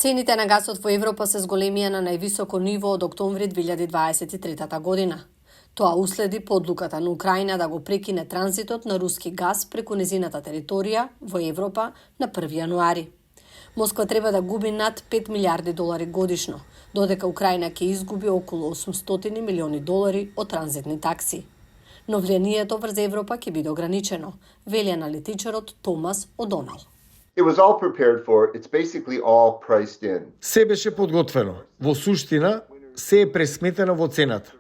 Цените на гасот во Европа се зголемија на највисоко ниво од октомври 2023 година. Тоа уследи по одлуката на Украина да го прекине транзитот на руски газ преку незината територија во Европа на 1 јануари. Москва треба да губи над 5 милиарди долари годишно, додека Украина ќе изгуби околу 800 милиони долари од транзитни такси. Но влијанието врз Европа ќе биде ограничено, вели аналитичарот Томас Одонал. It was all prepared for. It's basically all priced in. Се беше подготвено. Во суштина, се е пресметено во цената.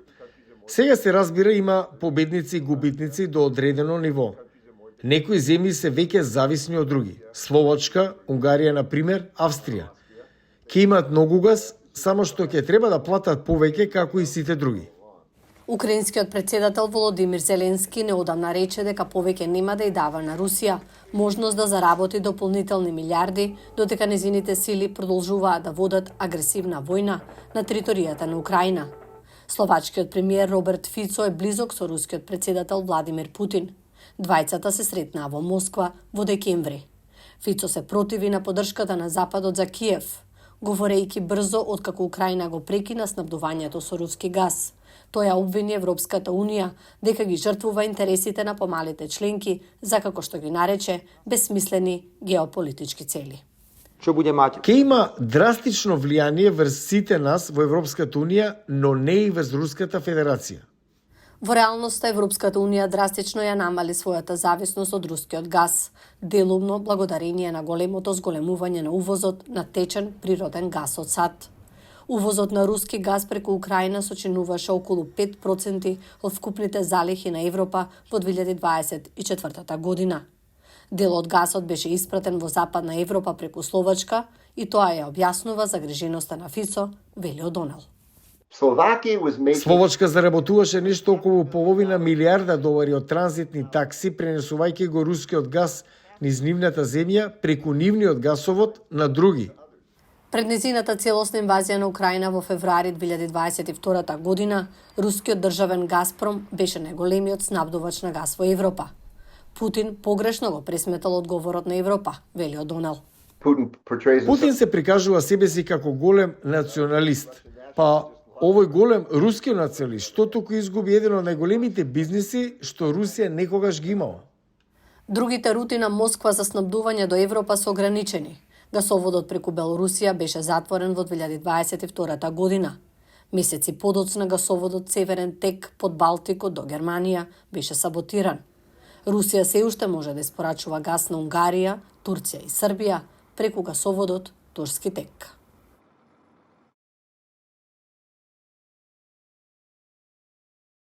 Сега се разбира има победници и губитници до одредено ниво. Некои земји се веќе зависни од други. Словачка, Унгарија, например, Австрија. Ке имаат многу газ, само што ќе треба да платат повеќе како и сите други. Украинскиот председател Володимир Зеленски неодамна рече дека повеќе нема да ја дава на Русија можност да заработи дополнителни милиарди, додека незините сили продолжуваат да водат агресивна војна на територијата на Украина. Словачкиот премиер Роберт Фицо е близок со рускиот председател Владимир Путин. Двајцата се сретнаа во Москва во декември. Фицо се противи на поддршката на Западот за Киев, говорејќи брзо откако Украина го прекина снабдувањето со руски газ. Тој ја обвини Европската Унија дека ги жртвува интересите на помалите членки за, како што ги нарече, бесмислени геополитички цели. Ке има драстично влијание врз сите нас во Европската Унија, но не и врз Руската Федерација. Во реалноста Европската Унија драстично ја намали својата зависност од рускиот газ, делумно благодарение на големото зголемување на увозот на течен природен газ од САД. Увозот на руски газ преку Украина сочинуваше околу 5% од вкупните залихи на Европа во 2024 година. Дел од газот беше испратен во Западна Европа преку Словачка и тоа ја објаснува загриженоста на Фицо, вели Одонал. Словачка заработуваше нешто околу половина милиарда долари од транзитни такси, пренесувајќи го рускиот газ низ нивната земја преку нивниот гасовод на други. Пред незината целосна инвазија на Украина во февруари 2022 година, рускиот државен Газпром беше најголемиот снабдувач на газ во Европа. Путин погрешно го пресметал одговорот на Европа, вели Одонал. Путин се прикажува себе си како голем националист. Па овој голем руски националист, што туку изгуби еден од најголемите бизниси што Русија некогаш ги имала. Другите рути на Москва за снабдување до Европа се ограничени. Гасоводот преку Белорусија беше затворен во 2022 година. Месеци подоцна гасоводот Северен тек под Балтикот до Германија беше саботиран. Русија се уште може да испорачува газ на Унгарија, Турција и Србија преку гасоводот Турски тек.